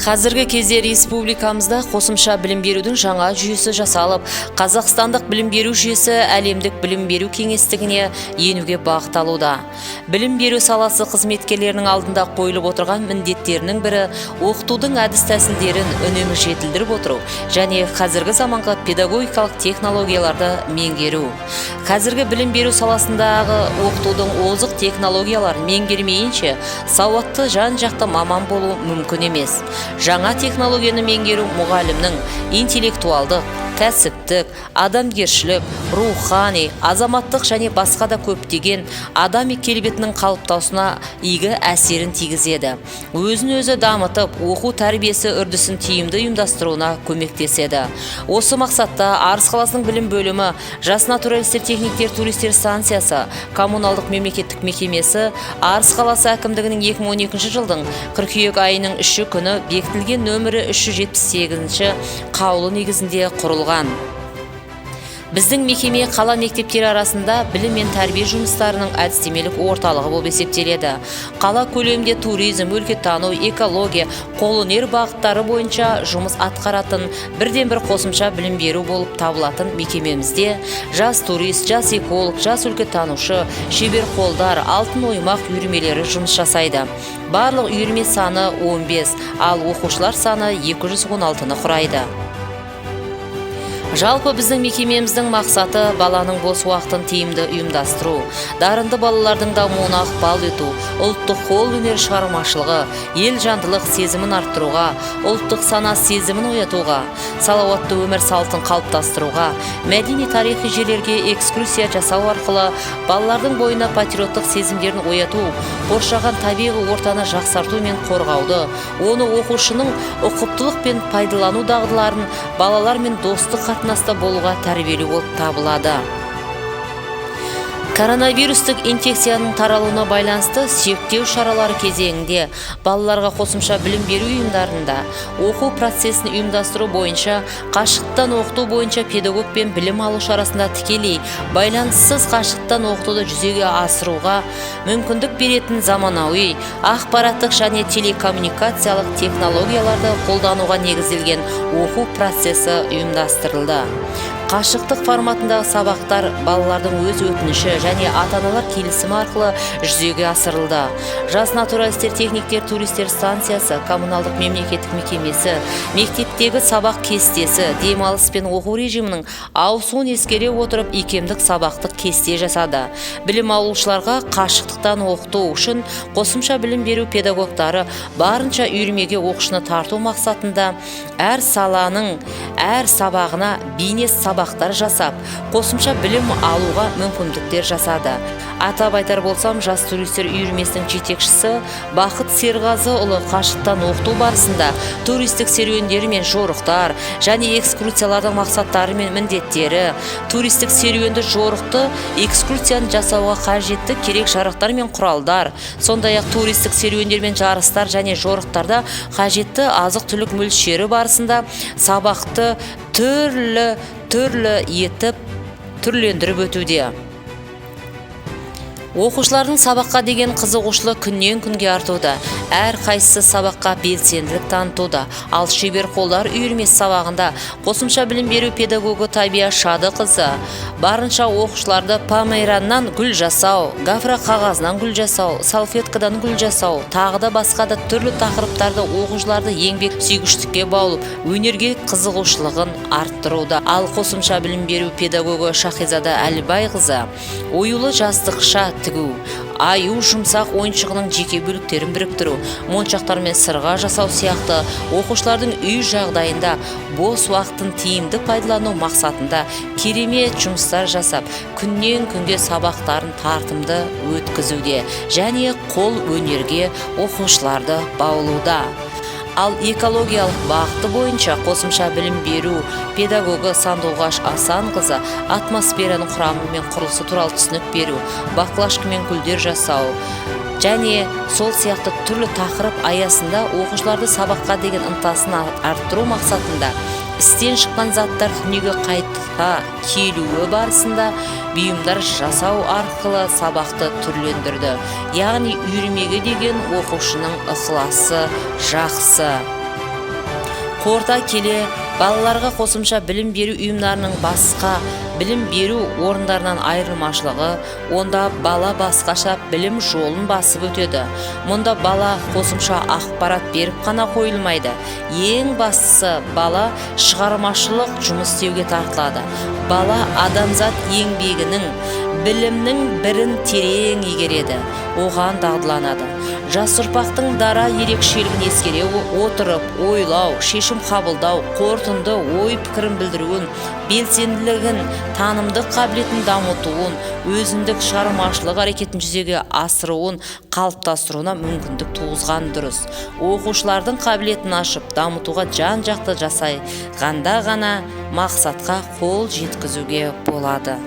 Қазіргі кезде республикамызда қосымша білім берудің жаңа жүйесі жасалып, қазақстандық білім беру жүйесі әлемдік білім беру кеңістігіне енуге бағыт алуда. Білім беру саласы қызметкерлерінің алдында қойылып отырған міндеттерінің бірі оқытудың әдіс тәсілдерін үнемі жетілдіріп отыру және қазіргі заманғы педагогикалық технологияларды меңгеру. Қазіргі білім беру саласындағы оқытудың озық технологияларын меңгермейінше, сауатты, жан-жақты маман болу мүмкін емес. Жаңа технологияны меңгеру мұғалімнің интеллектуалдық, кәсіптік, адамгершілік, рухани, азаматтық және басқа да көптеген адами келбетінің қалыптасуына игі әсерін тигізеді. Өзін өзі дамытып, оқу тәрбиесі үрдісін тиімді ұйымдастыруына көмектеседі. Осы мақсатта Арыс қаласының білім бөлімі, Жас натуралистер, техниктер, туристер станциясы коммуналдық мемлекеттік мекемесі Арыс қаласы әкімдігінің 2012 жылдың қыркүйек айының 3 күні бекітілген нөмірі 378 қаулы негізінде құрылған. Біздің мекеме қала мектептері арасында білім мен тәрбие жұмыстарының әдістемелік орталығы болып есептеледі. Қала көлемінде туризм, өлкетану, экология, қолөнер бағыттары бойынша жұмыс атқаратын бірден бір қосымша білім беру болып табылатын мекемемізде жас турист, жас эколог, жас өлкетанушы, шебер қолдар, алтын оймақ үйірмелері жұмыс жасайды. Барлық үйірме саны 15, ал оқушылар саны 216-ны құрайды. Жалпы, біздің мекемеміздің мақсаты – баланың бос уақытын тиімді ұйымдастыру, дарынды балалардың дамуына ықпал ету, ұлттық қол өнер шығармашылығы, ел жандылық сезімін арттыруға, ұлттық сана сезімін оятуға, салауатты өмір салтын қалыптастыруға, мәдени тарихи жерлерге экскурсия жасау арқылы балалардың бойына патриоттық сезімдерін ояту, қоршаған табиғи ортаны жақсарту мен қорғауды, оны оқушының ұқыптылық пен пайдалану дағдыларын, балалармен достық қатынаста болуға тәрбиелеу болып табылады. Коронавирустық инфекцияның таралуына байланысты шектеу шаралары кезеңінде балаларға қосымша білім беру ұйымдарында оқу процесін ұйымдастыру бойынша қашықтан оқыту бойынша педагог пен білім алушы арасында тікелей байланыссыз қашықтан оқытуды жүзеге асыруға мүмкіндік беретін заманауи ақпараттық және телекоммуникациялық технологияларды қолдануға негізделген оқу процесі ұйымдастырылды. Қашықтық форматындағы сабақтар балалардың өз өтініші және ата-аналар келісімі арқылы жүзеге асырылды. Жас натуралистер, техниктер, туристер станциясы коммуналдық мемлекеттік мекемесі мектептегі сабақ кестесі, демалыс пен оқу режимінің ауысуын ескере отырып, икемдік сабақтық кесте жасады. Білім алушыларға қашықтықтан оқыту үшін қосымша білім беру педагогтары барынша үйірмеге оқушыны тарту мақсатында әр саланың әр сабағына бейне сабақтар жасап, қосымша білім алуға мүмкіндіктер жасады. Атап айтар болсам, жас туристер үйірмесінің жетекшісі Бақыт Серғазыұлы қашықтан оқыту барысында туристік серуендер мен жорықтар және экскурсиялардың мақсаттары мен міндеттері, туристік серуенді, жорықты, экскурсияны жасауға қажетті керек жарақтар мен құралдар, сондай ақ туристік серуендер мен жарыстар және жорықтарда қажетті азық түлік мөлшері барысында сабақты түрлі түрлі етіп түрлендіріп өтуде. Оқушылардың сабаққа деген қызығушылығы күннен күнге артуда, әр қайсысы сабаққа белсенділік танытуда. Ал шебер қолдар үйірмесі сабағында қосымша білім беру педагогы Табия Шадықызы барынша оқушыларды фоамираннан гүл жасау, гофра қағазынан гүл жасау, салфеткадан гүл жасау, тағы да басқа да түрлі тақырыптарды оқушыларды еңбек сүйгіштікке баулып, өнерге қызығушылығын арттыруда. Ал қосымша білім беру педагогы Шахизада Әлібайқызы оюлы жастықша тігу, аю жұмсақ ойыншығының жеке бөліктерін біріктіру, моншақтар мен сырға жасау сияқты оқушылардың үй жағдайында бос уақытын тиімді пайдалану мақсатында керемет жұмыстар жасап, күннен күнге сабақтарын тартымды өткізуде және қол өнерге оқушыларды баулуда. Ал экологиялық бағыты бойынша қосымша білім беру педагогы Сандуғаш Асанқызы атмосфераның құрамы мен құрылысы туралы түсінік беру, баклашка мен гүлдер жасау және сол сияқты түрлі тақырып аясында оқушыларды сабаққа деген ынтасын арттыру мақсатында Істен шыққан заттар дүниеге қайта келуі барысында бұйымдар жасау арқылы сабақты түрлендірді. Яғни үйірмеге деген оқушының ықыласы жақсы. Қорыта келе, балаларға қосымша білім беру ұйымдарының басқа білім беру орындарынан айырмашылығы, онда бала басқаша білім жолын басып өтеді. Мұнда бала қосымша ақпарат беріп қана қойылмайды. Ең бастысы, бала шығармашылық жұмыс істеуге тартылады. Бала адамзат еңбегінің, білімнің бірін терең игереді, оған дағдыланады. Жас ұрпақтың дара ерекшелігін ескере отырып, ойлау, шешім қабылдау, қорытынды ой пікірін білдіруін, белсенділігін, танымдық қабілетін дамытуын, өзіндік шығармашылық әрекетін жүзеге асыруын қалыптастыруына мүмкіндік туғызған дұрыс. Оқушылардың қабілетін ашып, дамытуға жан-жақты жасайғанда ғана мақсатқа қол жеткізуге болады.